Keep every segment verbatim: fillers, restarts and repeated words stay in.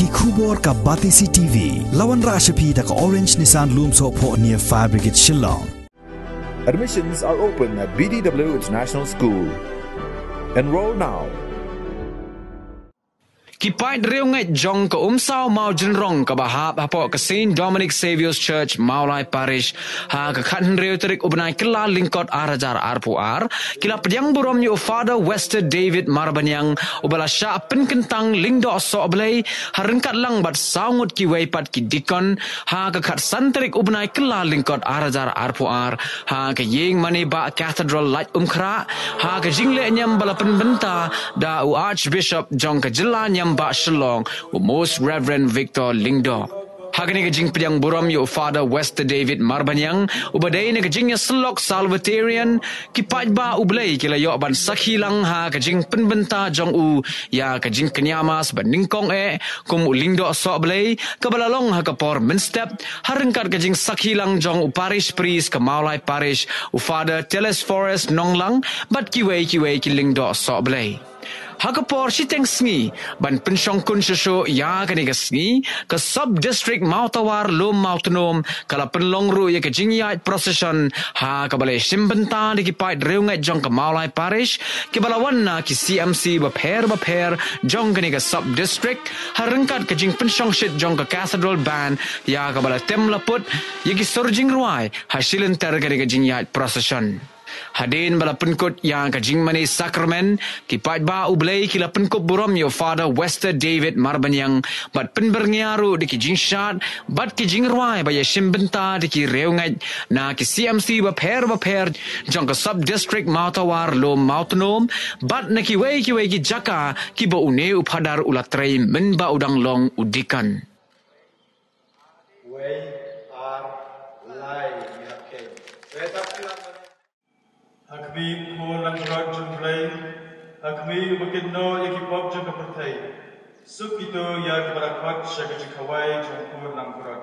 Ki khubor ka Batesi T V. La wanrah sha phi da ka Orange Nissan Lumsohphoh near Fire Brigade Shillong. Admissions are open at B D W International School. Enroll now. Ki paid riewngeit jong ka Umsaw Mawjynrong kaba hap hapoh ka Saint Dominic Saviour's Church Mawlai Parish ha ka khathynriew tarik u bnai Kyllalyngkot ar hajar arphew ar ki la pdiang burom ïa u Father Wester David Marbaniang uba la shah pynkyntang lyngdoh sohblei ha ryngkat lang bad saw ngut kiwei pat ki deacon ha ka khatsan tarik u bnai Kyllalyngkot ar hajar arphew ar ha ka ïing mane bah Cathedral Laitumkhrah ha ka jingleh niam ba la pynbynta da u Archbishop jong ka jylla niam bah Shillong, u Most Reverend Victor Lyngdoh. Ha kane ka jingpdiang burom ïa u Father Wester David Marbaniang uba dei na ka jingïasyllok Salvatarian, ki paidbah U Blei ki la ïoh ban sakhi lang ha ka jingpynbynta jong u ïa ka jingkñia mass ba nyngkong eh kum u lyngdoh sohblei kaba la long ha ka por mynstep ha ryngkat ka jingsakhi lang jong u parish priest ka Mawlai Parish, u Father Telesphorus Nonglang bad kiwei kiwei ki lyngdoh sohblei. Ha ka por shiteng sngi ban pynshongkun shuh shuh ïa kane ka sngi, ka Sub District Mawtawar Lum Mawtnum ka la pynlong ruh ïa ka jingïaid procession ha kaba la shim bynta da ki paid riewngeit jong ka Mawlai Parish kiba la wan na ki C M C bapher bapher jong kane ka Sub District ha ryngkat ka jingpynshongshit jong ka Cathedral Band ïa kaba la tem la put ïa ki sur jingrwai ha shilynter kane ka jingïaid procession. Hadien ba la pynkut ïa ka jingmane sakramen, ki paidbah U Blei ki la pynkup burom ïa u Father Wester David Marbaniang bad pynbyrngia ruh da ki jingshad bad ki jingrwai ba ïashim bynta da ki riewngeit na ki C M C bapher bapher jong ka Sub District Mawtawar Lum Mawtnum bad na kiwei kiwei ki jaka kiba une u Phadar u la trei mynba u dang long u deacon. Wei, ar, lai, ngi hap keiñ. Wei, tap klan. Ha khmih u Khun langbrot jong U Blei, ha khmih uba kynnoh ïa ki pop jong ka pyrthei. Suk kito ïa kiba la khot sha ka jingkhawai jong u Khun langbrot.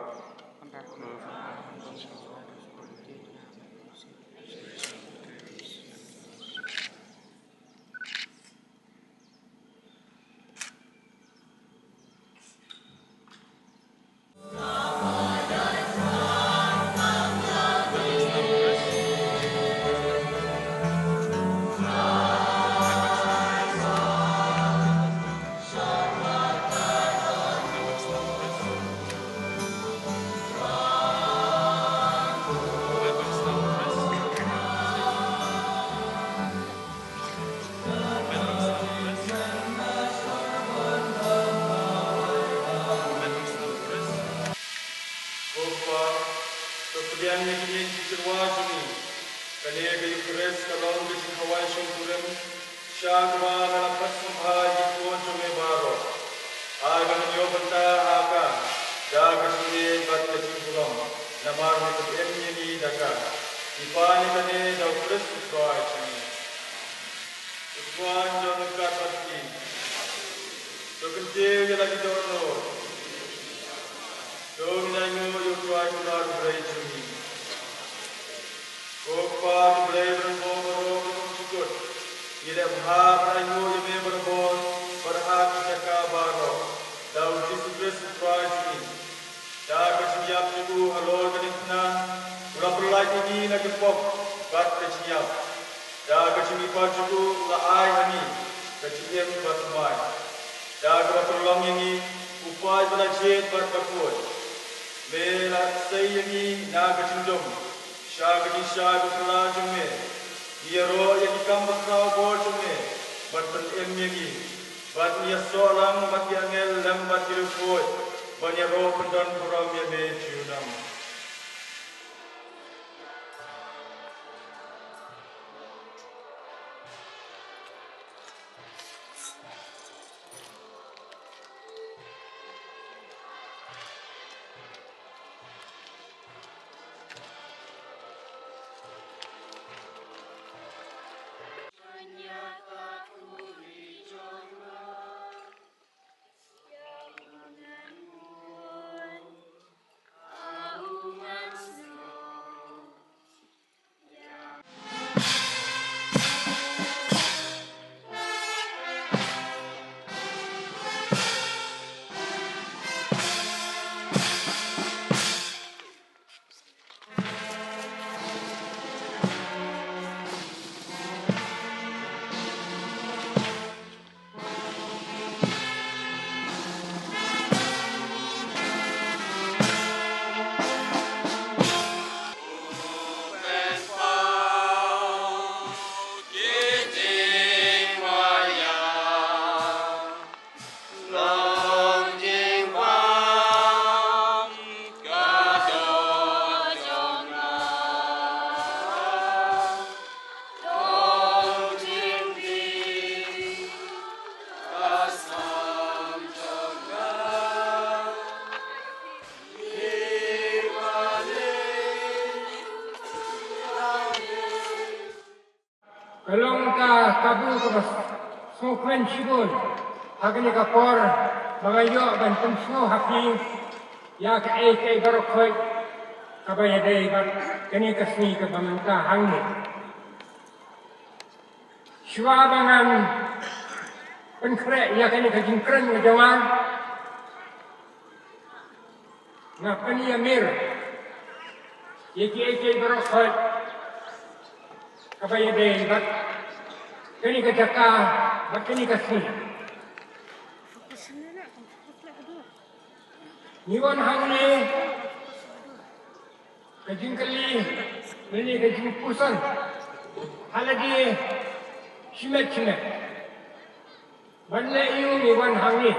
Ko Pa, to pdiang ïa kine ki jingrwai jong ngi. Kane ka Eukharist ka long ka jingkhawai shongkurim, sha kaba me la phet sngewbha ïa ki khun jong me baroh. Ai ba ngin ïoh bynta ha ka da ka jingïeit bad ka jingburom, namar me pynim ïa ngi da ka. Ngi pan ïa kane da U Khrist U Trai jong ngi. U Trai un don ryngkat bad phi. To kyntiew ïa la ki dohnud. To ngin ainguh ïa U Trai Kunar U Blei jong ngi. Ko Pa, U Blei ba don bor baroh kaba bymjukut, ngi leh bha ban ainguh ïa me barabor bad ha ki jaka baroh, da U Jisu Khrist U Trai jong ngi. Da ka jingïap jong u halor ka diengphna, u la pynlait ïa ngi na ki pop bad ka jingïap. Da ka jingmihpat jong u, u la ai ha ngi ka jingim bathymmai. Da kaba pynlong ïa ngi u paid ba la jied bad bakhuid, me la sei ïa ngi na ka jingdum sha ka jingshai bakla jong me. Ngi ïaroh ïa ki kam bakhraw bor jong me ban pynim ïa ngi. Bad ngi ïasoh lang bad ki angel lem bad ki riewkhuid ban ïaroh pyndon burom ïa me junom. Abu kaba sngewkmen shibun ha kane ka por ba nga ïoh ban pynsngew ha phi ïa kaei kaei baroh khoit kaba ïadei bad kane ka sngi kaba mynta hangne. Shuwa ba ngan pynkhreh ïa kane ka jingkren ka jong nga, nga pynïamir ïa kiei kiei baroh khoit kaba ïadei bad kane ka jaka bad kane ka sngi. Ngi wan hangne ka jingkylli lane ka jingpuson ha lade shimet shimet. Ban leh aïu ngi wan hangne?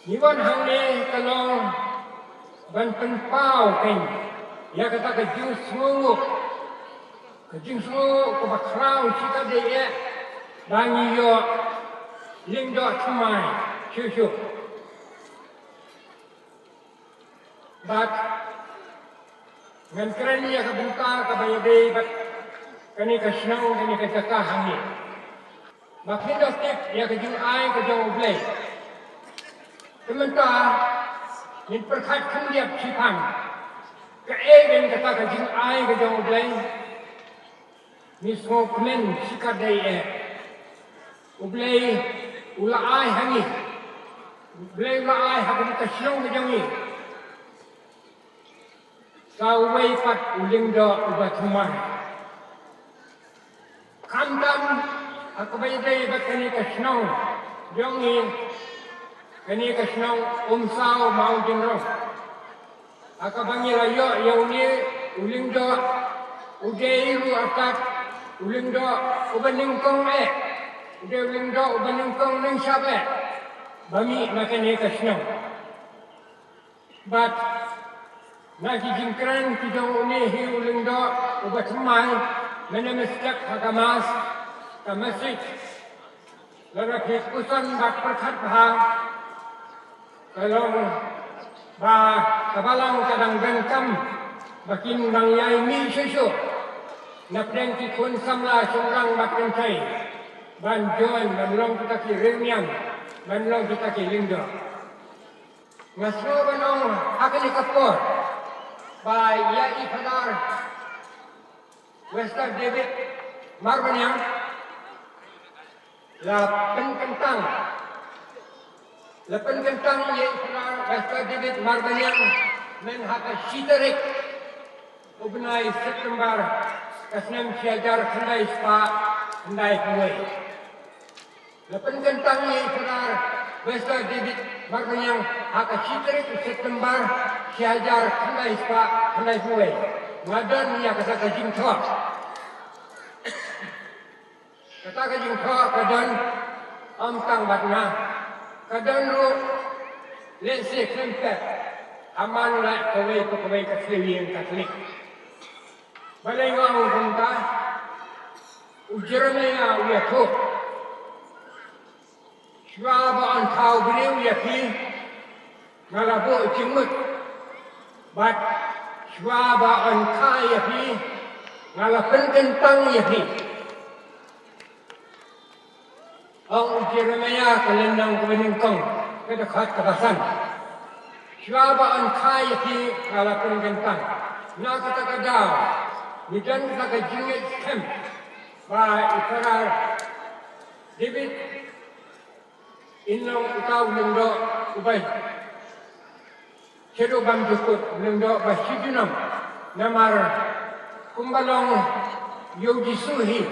Ngi wan hangne ka long ban pynpaw kein ïa kata ka jingsngewnguh, ka jingsngewnguh kaba khraw shikatdei eh ba ngi ïoh lyngdoh thymmai shuh shuh. Bad ngan kren ïa ka bynta kaba ïadei bad kane ka shnong, kane ka jaka hangne. Ba phin da tip ïa ka jingai ka jong U Blei. Te mynta ngin pyrkhat khyndiat shiphang kaei kata ka jingai ka jong U Blei. Ngi sngewkmen shikatdei eh. U Blei u la ai ha ngi, U Blei u la ai ha kane ka shnong ka jong ngi sa uwei pat u lyngdoh uba thymmai. Khamtam ha kaba ïadei bad kane ka shnong jong ngi, kane ka shnong Umsaw Mawjynrong. Ha kaba ngi la ïoh ïa une u lyngdoh, u dei ruh artat u lyngdoh uba nyngkong eh, u dei u lyngdoh uba nyngkong nyngshap eh ba mih na kane ka shnong. Bad na ki jingkren ki jong une hi u lyngdoh uba thymmai, mynne mynstep ha ka mass, ka message, lada phi puson bad pyrkhat bha, ka long ba ka balang ka dang donkam ba kin dang ïai mih shuh shuh na pdeng ki khun samla shynrang bad kynthei ban join, ban long kita ki riewniam, ban long kita ki lyngdoh. Nga sngew ban ong ha kane ka por ba ïa i Phadar Wester David Marbaniang la pynkyntang, la pynkyntang ïa i Phadar Wester David Marbaniang myn ha ka shi tarik u bnai September ka snem shi hajar khyndai spah khyndaiphew wei. La pynkyntang ïa i Phadar Wester David Marbaniang ha ka shi tarik u September shi hajar khyndai spah khyndaiphew wei. Nga don ïa kata ka jingthoh. Kata ka jingthoh ka don ym tang bad nga, ka don ruh lehse khlem pep ha man la kawei pa kawei ka thliew ïing Katholik. Balei nga ong kumta? U Jeremiah u ïathuh, shuwa ba yn kha u briew ïa phi, nga la buh jingmut. Bad shuwa ba yn kha ïa phi, nga la pynkyntang ïa phi. Ong u Jeremiah ka lynnong kaba nyngkong, ka dkhot kaba san. Shuwa ba yn kha ïa phi nga la pynkyntang. Na kata ka daw ngi don kata ka jingngeit skhem ba i Phadar David in long uta u lyngdoh uba shaduh bymjukut, u lyngdoh ba shi junom. Namar kumba long ïa u Jisu hi,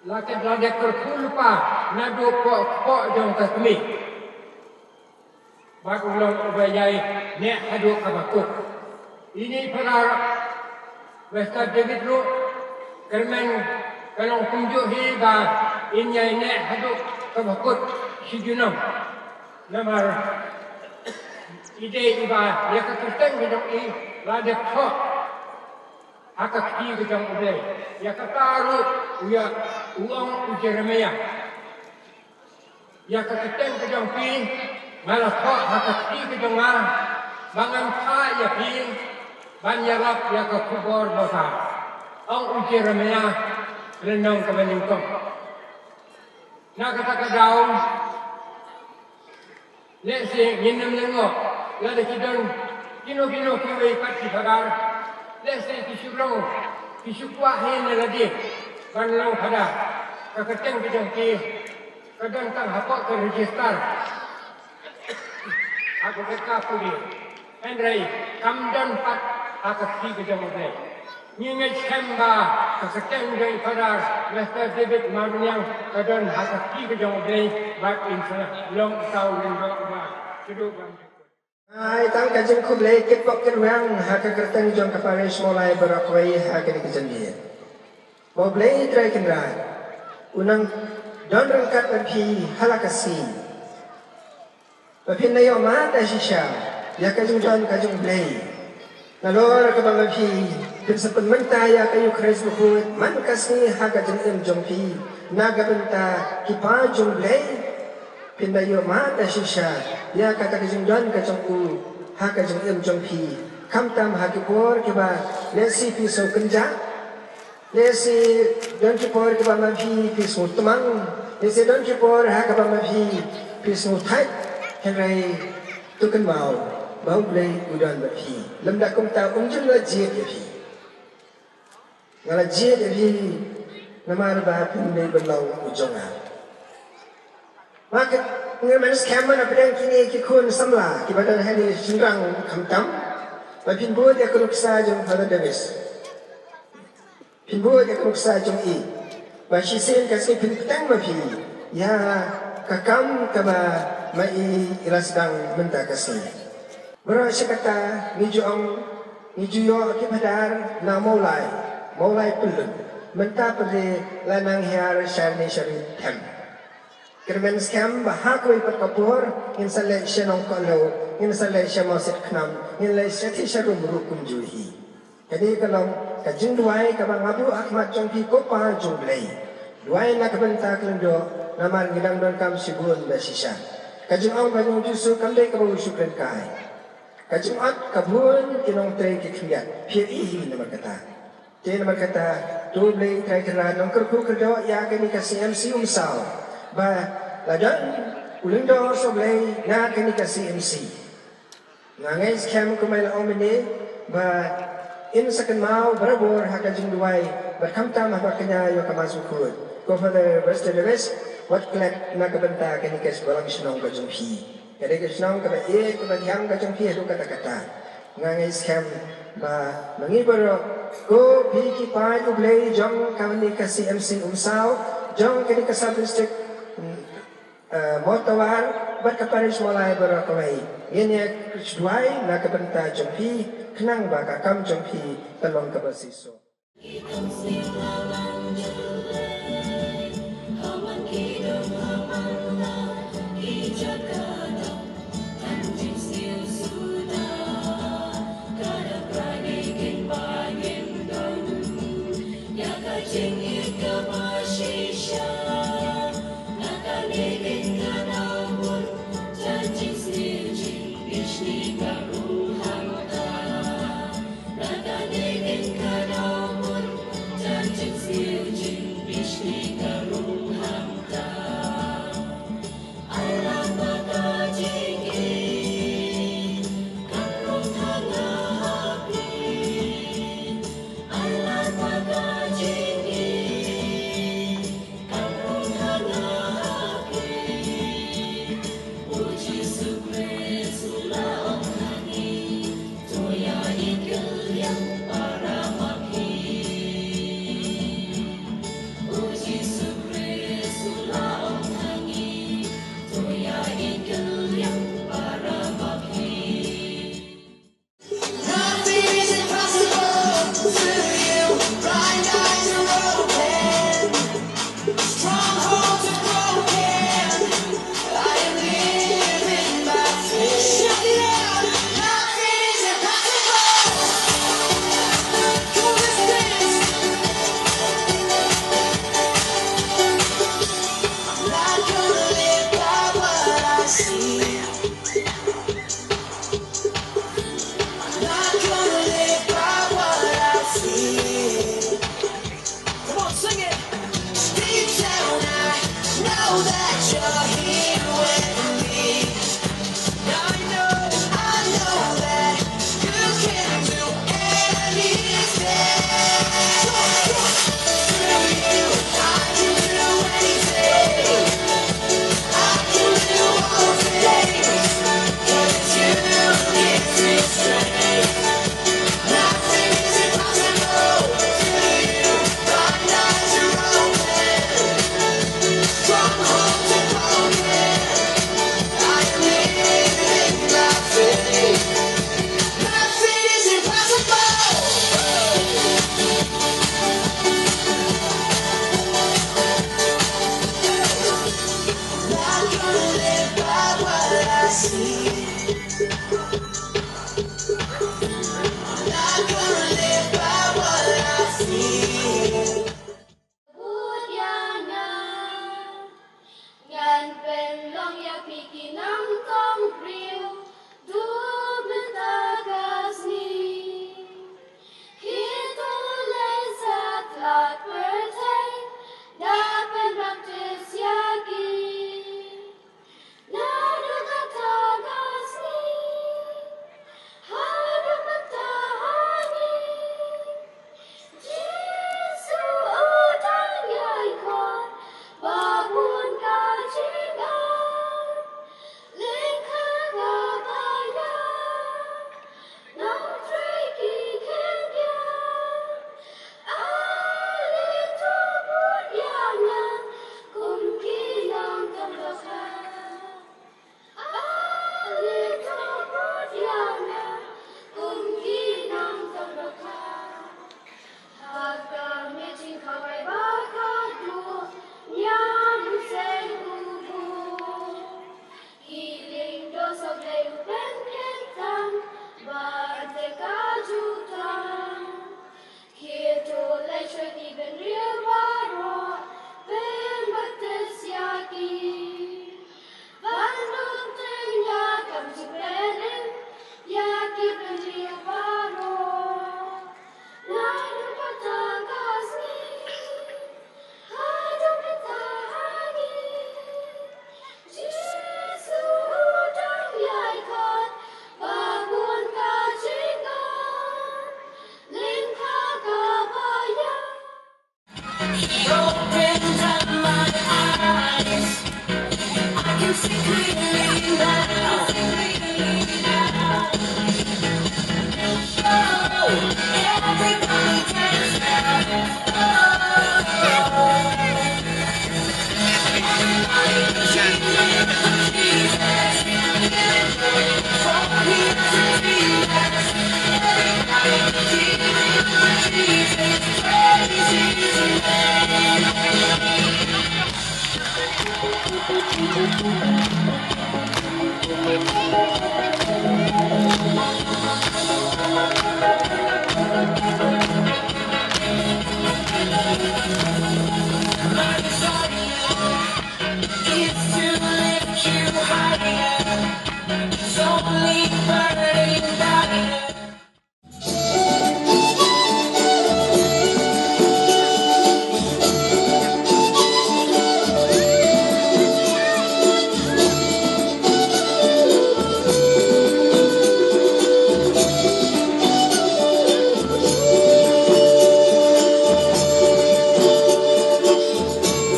la ka la dep kyrkhu lypa naduh poh kpoh jong ka kmie. Bad u long uba ïai neh haduh kaba kut. Ine i Phadar Wester David ruh kyrmen ka long kumjuh hi ba in ïai neh haduh kaba kut shi junom. Namar i dei iba ïa ka kyrteng ka jong i la dep thoh ha ka kti ka jong U Blei. Ïa kata ruh u ïa u ong u Jeremiah. Ïa ka kyrteng ka jong phi nga la thoh ha ka kti ka jong nga ba ngan phah ïa phi ban ïarap ïa ka khubor bha. Ong u Jeremiah, Lynnong kaba nyngkong. Na kata ka daw, lehse ngin ym lyngngoh lada ki don kino kino kiwei pat ki phadar, lehse ki shu long, ki shu kwah hi na lade ban long phadar. Ka kyrteng ka jong ki ka don tang hapoh ka register ha ka Kerka Pule, hynrei kam don pat ha ka kti ka jong U Blei. Ngi ngeit skhem ba ka kyrteng jong i Phadar Mister David Mawryniang ka don ha ka kti ka jong U Blei, bad in sa long uta u lyngdoh uba sdang ban jukut. Ai tang ka jingkhublei kitbok kitrwiang ha ka kyrteng jong ka parish Mawlai baroh kawei ha kane ka janmiet. Ba U Blei Trai Kynrad un nang don ryngkat bad phi ha la ka sngi. Ba phin da ïohmad da shisha ïa ka jingdon ka jong U Blei. Nalor kaba ma phi phin sa pynmynta ïa ka Ïukharist bakhuid man ka sngi ha ka jingim jong phi na ka bynta ki paid jong U Blei. Phin da ïohmad da shisha ïa kata ka jingdon ka jong u ha ka jingim jong phi. Khamtam ha ki por kiba lehse phi sngewkynjah, lehse don ki por kiba ma phi phi sngewtmang, lehse don ki por ha kaba ma phi phi sngewthait, hynrei to kynmaw ba U Blei u don bad phi. Lymda kumta um ju la jied ïa phi. Nga la jied ïa phi namar ba phin dei ban long u jong nga. Ma ka, nga mut skhem ba na pdeng kine ki khun samla kiba don hangne shynrang khamtam, ba phin bud ïa ka nuksa jong Father Davis. Phin bud ïa ka nuksa jong i. Ba shisien ka sngi phin bteng ma phi ïa ka kam kaba ma i i la sdang mynta ka sngi. Baroh shi katta ngi ju ong, ngi ju ïoh ki phadar na Mawlai, Mawlai Pyllun. Mynta pat la nang hiar shane shane them. Kyrmen skhem ba ha kawei pat ka por ngin sa leit sha Nongkohlew, ngin sa leit sha Mawsiat Khnam, ngin leit sha Thied Sharum ruh kumjuh hi. Kane ka long ka jingduwai kaba nga buh ha khmat jong phi ko Pa jong U Blei. Duwai na ka bynta ka lyngdoh namar ngi dang donkam shibun ba shisha. Ka jingong ba jong U Jisu kam dei kaba u shu kren kai. Ka jingot ka bun ki nongtrei ki khyndiat, phi ïohi hi namar kata. Te namar kata, to U Blei Trai Kynrad un nang kyrkhu kyrdoh ïa kane ka C M C Umsaw ba la don u lyngdoh sha U Blei na kane ka C M C. Nga ngeit skhem kumba la ong mynne ba in sa kynmaw barabor ha ka jingduwai bad khamtam haba kñia ïa ka Mass Bakhuid. Ko Father Wester Lewis, wat klet na ka bynta kane ka balang shnong ka jong phi. Ka dei ka shnong kaba ïeit kaba thiang ka jong phi haduh katta katta. Nga ngeit skhem ba ma ngi baroh, ko phi ki paid U Blei jong kane ka C M C Umsaw, jong kane ka sub district, mm, eh, Mawtawar bad ka parish Mawlai baroh kawei, ngin ïa duwai na ka bynta jong phi khnang ba ka kam jong phi kan long kaba shisha. Ngan pynlong ïa phi ki nongtong briew, du mynta ka sngi. Kito lei satlak pyrthei, da pynbaptis ïa ki. Naduh kata ka sngi, haduh mynta ha ngi. Jisu u dang ïai khot, ba bun ka jingïap, lyngkha kaba ïap, nongtrei ki khyndiat. Ale to bud ïa nga, kum ki nongtong dohkha. Ale to bud ïa nga, kum ki nongtong dohkha. Ha ka miet jingkhawai ba khatduh, ñiam u seng u buh. Ki lyngdoh sohblei u pynkyntang, bad te ka jutang. Kito lei sha ki bynriew baroh, pynbaptis ïa ki. Ban long tyngka kam jingpynim ïa ki bynriew baroh. Naduh kata ka sngi, haduh mynta ha ngi. Jisu u dang ïai khot, ba bun ka jingkhot, lyngkha kaba ïap. He opened up my eyes. I can see clearly now. Oh, everybody dance now.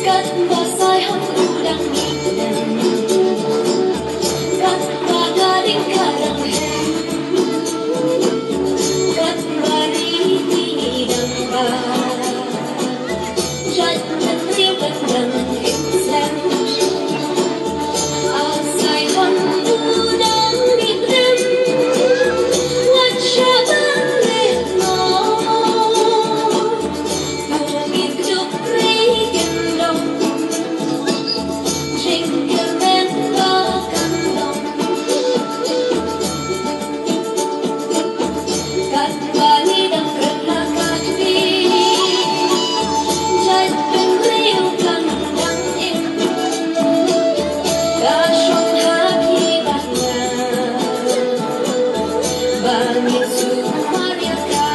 Katba sai hok u dang mih lem, katba ka ding ka dang hem, katba ri ki dang ba. Jait bynriew bad dang im slem. Asai hok u dang mih lem. Wat shah ban leh noh. Pynmih duk ri kyndong. Jingkyrmen ba kan long. Katba ngi dang kren ha ka kti, jait bynriew kan dang im. Ka shong ha phi bad nga, ba ngin sumar ïa ka.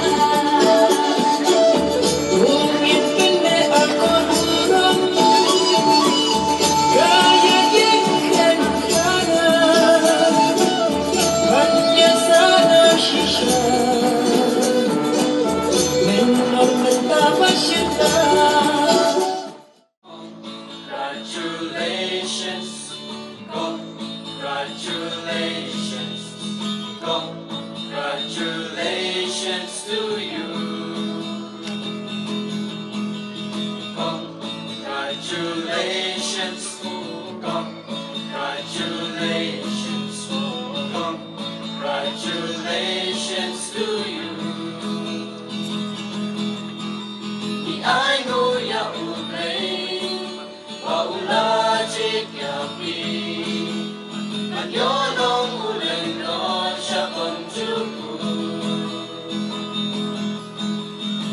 Congratulations, congratulations, congratulations to you. Congratulations, congratulations, congratulations to you. Ngi ainguh ïa U Blei ba u la jied ïa phi. Ban ïoh long u lyngdoh sha bynta u.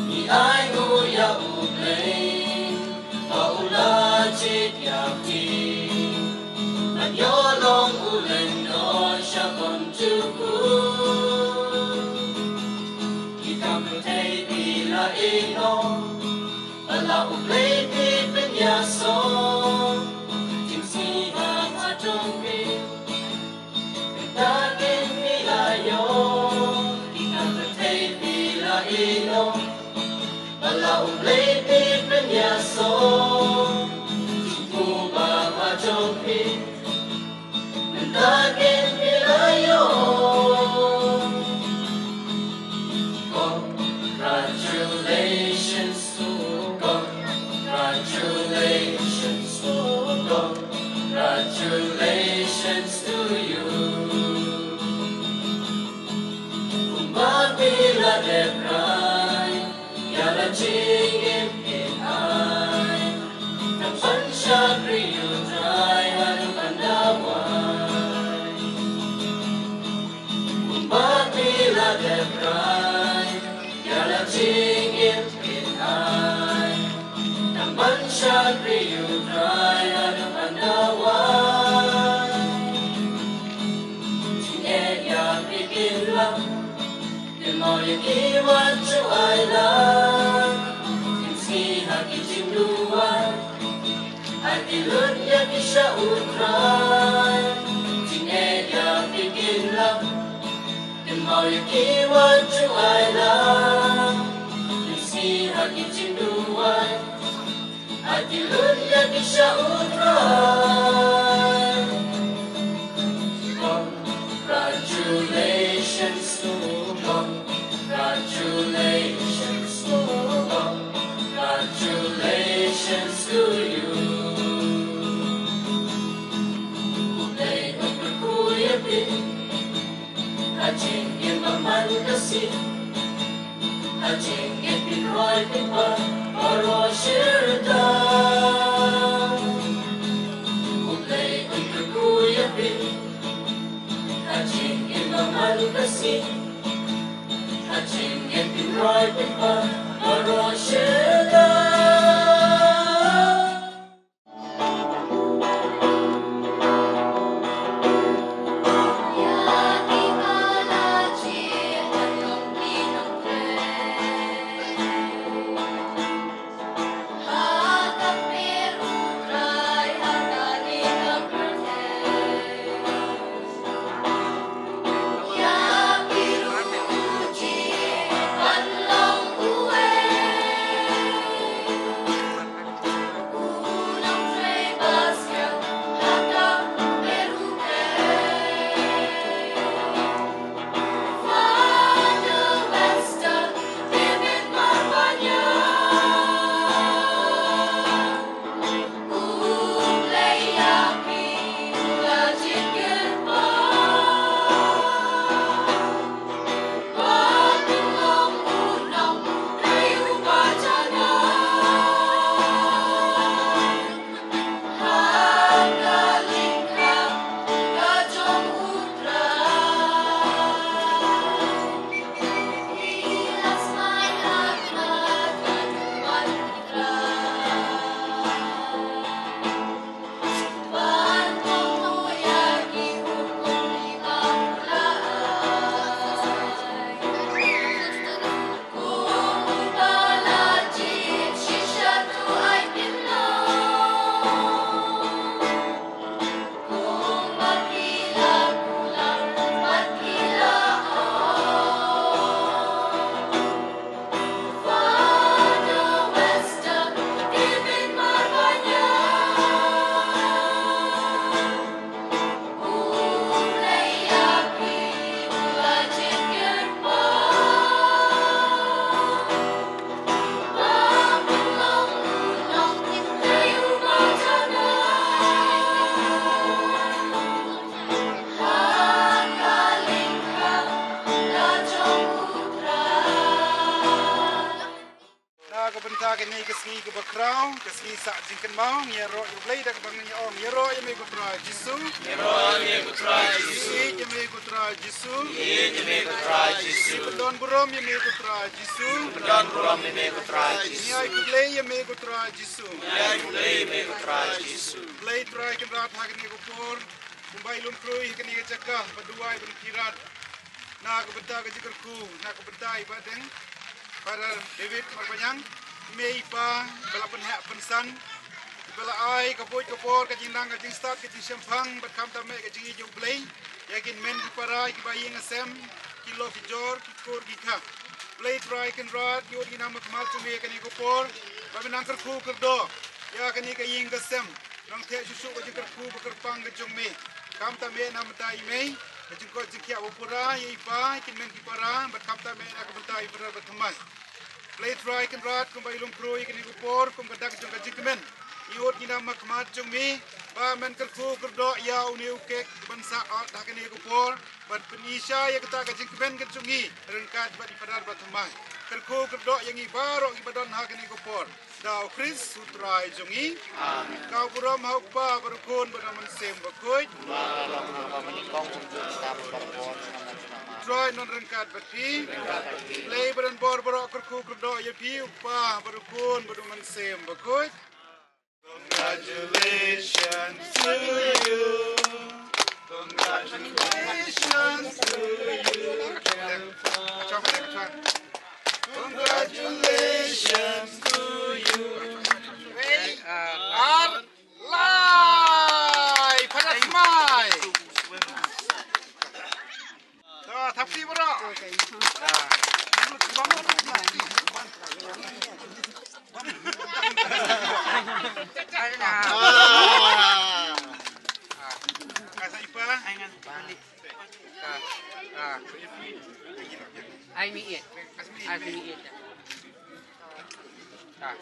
Ngi ai nguh ïa U Blei ba u la jied ïa phi. Ban ïoh long u lyngdoh sha bynta u. Ki kam pyrthei phi la ïehnoh, ba la U Blei phi pynïasoh. Jingsngewbha ha jong phi, mynta kin phi la ïoh. Ki kam pyrthei phi la ïehnoh, ba la U Blei phi pynïasoh. Jingkuba ha jong phi, mynta kin phi la ïoh. Congratulations to you. Congratulations to you. Congratulations to you. Kumba phi la dep rai, ïa la jingim phin ai, tang ban shakri U Trai haduh ban da wai. Kumba phi la dep rai, ïa la jingim phin ai, tang ban shakri U Trai haduh ban da wai. Jingeh ïa phi kin lam, kynmaw ïa ki wat shu ai lang. Jingsngi ha ki jingduwai, ai ki lut ïa ki sha U Trai. Jingeh ïa phi kin lam, kynmaw ïa ki wat shu ai lang. Jingsngi ha ki jingduwai, ai ki lut ïa ki sha U Trai. Congratulations to you. Congratulations to you. Congratulations to you. U Blei un kyrkhu ïa phi ha jingim ba man ka sngi. Ha jingim pynroi pynpar baroh shi rta. U Blei un kyrkhu ïa phi ha jingim ba man ka sngi. Ha jingim pynroi pynpar baroh shi rta. Kaba khraw, ka sngi sah jingkynmaw, ngi ïaroh ïa U Blei da kaba ngi ong, ïaroh ïa me ko Trai Jisu. Ïaroh ïa me ko Trai Jisu. Ïeit ïa me ko Trai Jisu. Ïeit ïa me ko Trai Jisu. Ngi pyndon burom ïa me ko Trai Jisu. Pyndon burom ïa me ko Trai Jisu. Ngi ai khublei ïa me ko Trai Jisu. Ngi ai khublei ïa me ko Trai Jisu. Blei Trai Kynrad, ha kane ka por, kumba i lum khrui ha kane ka jaka, ba duwai ban pyrshah na ka bynta ka jingkyrkhu, na ka bynta i Bah Deng, Father David Marbaniang, me i Pa ba la pynheh pynsan, ba la ai ka buit ka bor, ka jingnang, ka jingstad, ka jingshemphang, bad khamtam eh ka jingïeit jong U Blei ïa ki hynmen ki para, kiba ïing sem, ki lok ki jor, ki kur ki kha. Blei Trai Kynrad, ngi ïoh ngi nam ha khmat jong me ha kane ka por, ba men nang kyrkhu kyrdoh ïa kane ka ïing ka sem. Nang theh shuh shuh ka jingkyrkhu ba kyrpang ka jong me. Khamtam eh na ka bynta i mei, ka jingkoit jingkhiah ba pura ïa i Pa, ki hynmen ki para, bad khamtam eh na ka bynta i Brother Bah Thymmai. Blei Trai Kynrad, kumba i lum khrui ha kane ka por, kum ka dak jong ka jingkmen, ngi ïoh ngi nam ha khmat jong me ba men kyrkhu kyrdoh ïa une u kek ban sah ot ha kane ka por, ban pyni sha ïa kata ka jingkmen ka jong ngi ryngkat bad i Father Bah Thymmai. Kyrkhu kyrdoh ïa ngi baroh kiba don ha kane ka por. Da U Khrist U Trai jong ngi. Amen. Ka burom ha U Kpa bad U Khun bad U Mynsiem Bakhuid. Trai un don ryngkat bad phi. Blei ba don bor baroh kyrkhu kyrdoh ïa phi, U Kpa bad U Khun bad U Mynsiem Bakhuid. Congratulations to you. Congratulations to you. Congratulations to you. Ar lai, para smai. To, thapsi baroh. Ah. Ah. Ka sa ipa. Ah. Ah. Ai mi it. Ai mi it. Ah.